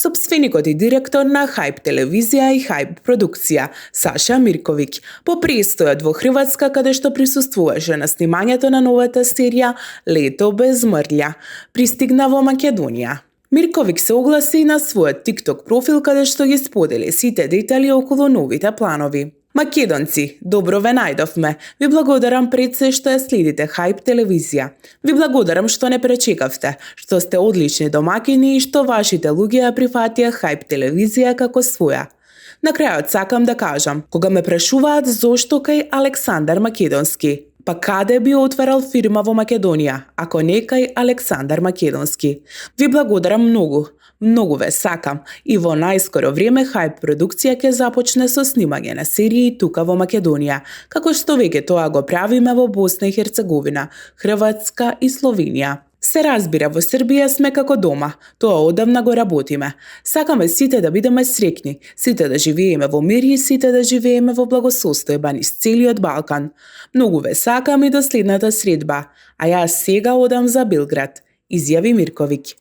Собственикот и директор на Хајп телевизија и Хајп продукција, Саша Мирковиќ, по престојот во Хрватска каде што присуствуваше на снимањето на новата серија Лето без мрља, пристигна во Македонија. Мирковиќ се огласи на својот TikTok профил каде што ги сподели сите детали околу новите планови. Македонци, добро ве најдовме. Ви благодарам пред се што ја следите Хајп телевизија. Ви благодарам што не пречекавте, што сте одлични домакини и што вашите луѓе ја прифатија Хајп телевизија како своја. На крајот сакам да кажам, кога ме прашуваат зошто кај Александар Македонски, па каде би отварал фирма во Македонија, ако не кај Александар Македонски. Ви благодарам многу. Многу ве сакам и во најскоро време Хајп продукција ќе започне со снимање на серии тука во Македонија, како што веќе тоа го правиме во Босна и Херцеговина, Хрватска и Словенија. Се разбира, во Србија сме како дома, тоа одамна го работиме. Сакаме сите да бидеме среќни, сите да живееме во мир и сите да живееме во благосостојба низ целиот Балкан. Многу ве сакам и до следната средба, а јас сега одам за Белград, изјави Мирковиќ.